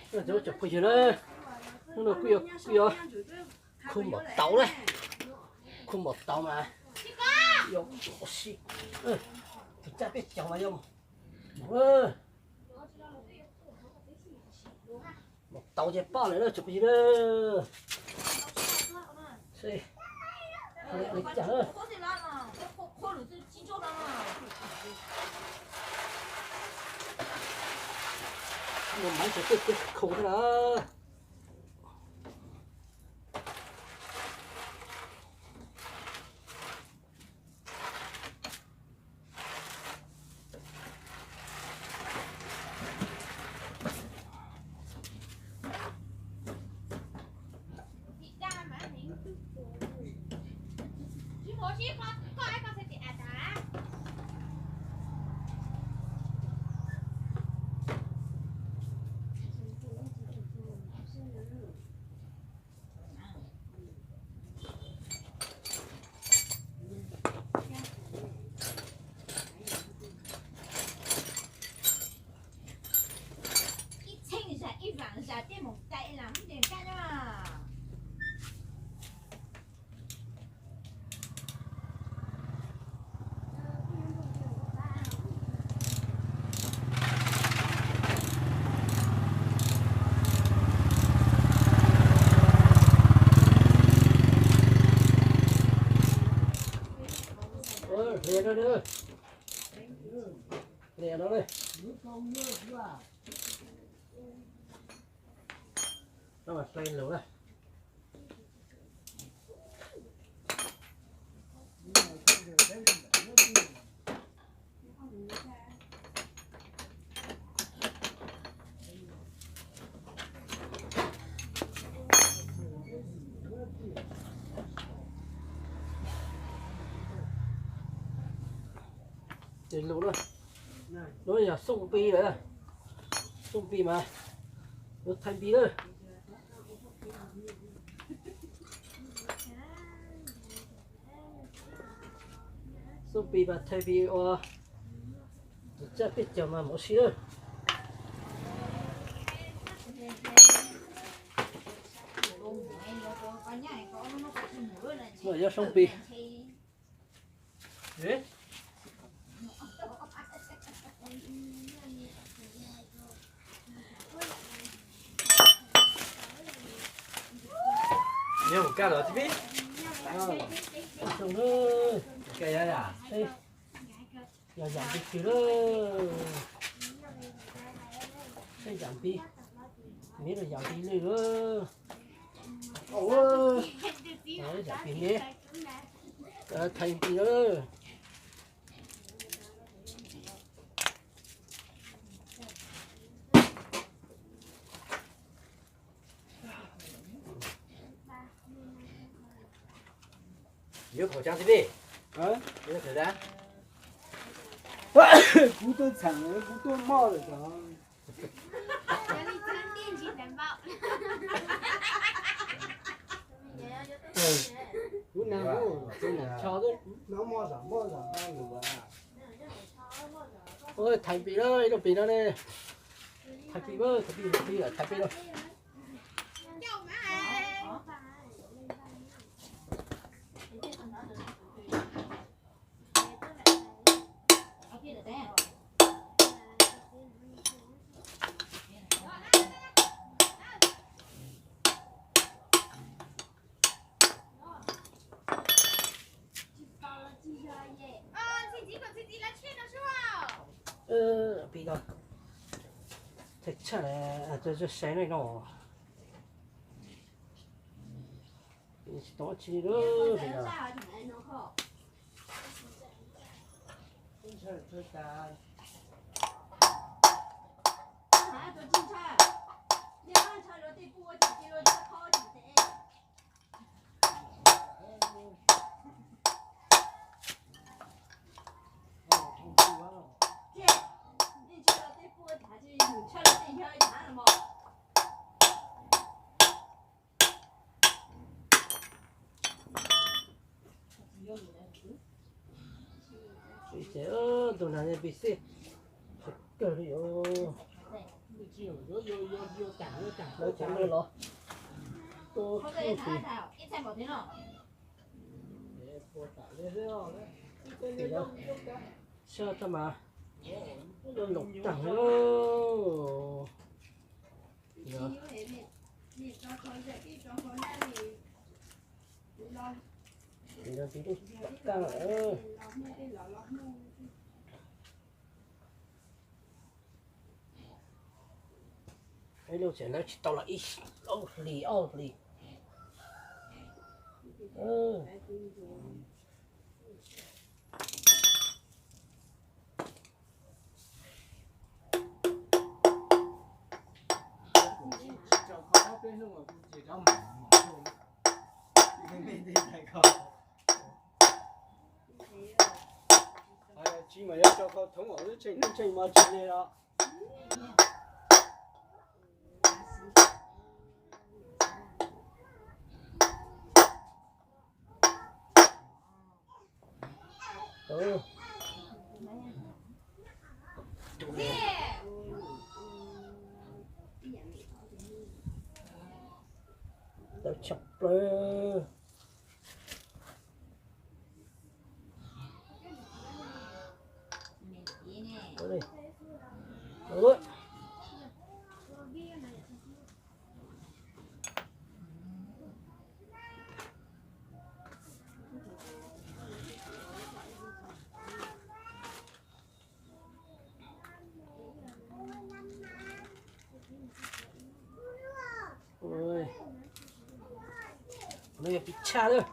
Cov phooj ywg na, hnub no kuj yog, kuj yog khu mom tauv na, khu mom tauv mas yog mos si, tus tsaj peb caug mas yog mos tauv ces poj lawm na cov phooj ywg na. Ua li cas na, mus maiv cov tej tiaj khu thiab na. Ib txheej zam ib vam zam tej mus tais las muab ntes kaj na. Hlias no, hlias no, no mas hlais lus na. Ces lus na, lub yog xooj npis lawm, xooj npis mas lub thaij npis na. Xooj npis mas thaij npis ua tus tsaj peb caug mas mos si na. No yog xooj npis. Nyob mus kaj los tib pib. Yog yam npis twg lawm. Tej yam npis, neb los yam npis lwj lawm. Yam npis neb, thaij npis lawm. Yuav khẩu trang tib pib. Yuav khẩu trang. Kuv tuaj txheem, kuv tuaj moj lawm cov. Kuv nag, kuv nag, thaij npis na, ib lub npis no ne. Thaij npis, thaij npis, thaij npis, thaij npis no. Pis no, thaij tshaj, saib no no. Tsis tau tsi li lawm. Ces tus nag pis xij kawg li os. Lawv cov lawg los tuaj txhij xwb. Xyov tag mas lawv loom tag lawm. Ib lub tsev lawv tsis tau los ib ob hlis, ob hlis. Tsis mas yuav rau qhov thoob os, tseem neej tseem mas tsis ne los. Tawv tshaj plaws. Lawv yog pib tshaj lawm.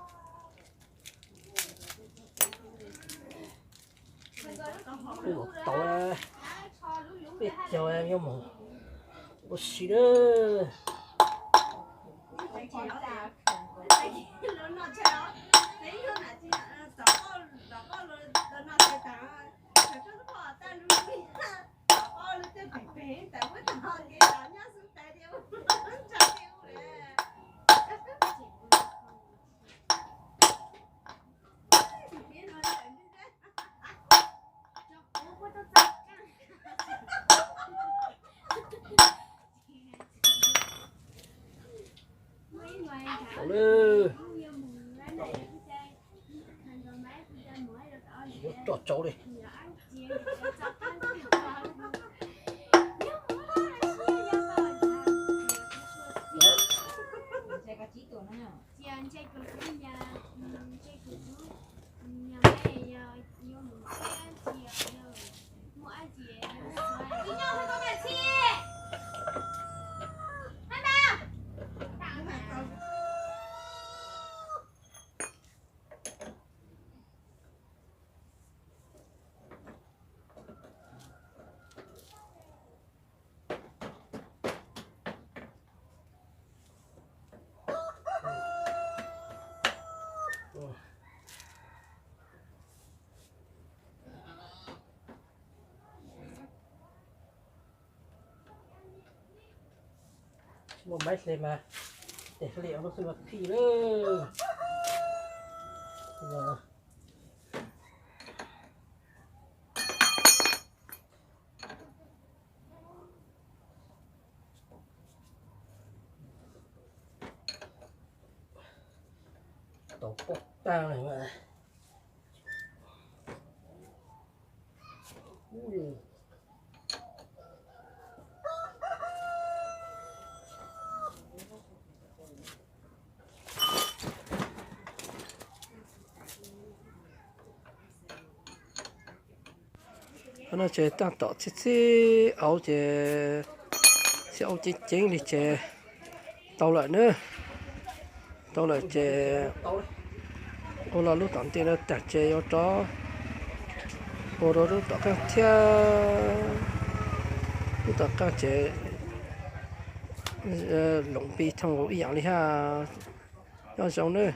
Tau peb caug nyob mus ua si lawm. Yuav roj tsau li. Tsis muaj maib hle mas tes hli lub xwb mas phij lawm. Tau poj tag lawm. Qhov no ces tag tom txhij txhij aub ces, txhij aub ceev ceev li ces tau lawm na. Tau lawm ces ua los lub tom ntej no tag ces yuav rov ua rau lub tom qeej thiab. Lub tom qeej ces loom npi thooj ib yam li hab. Nyob zoo na.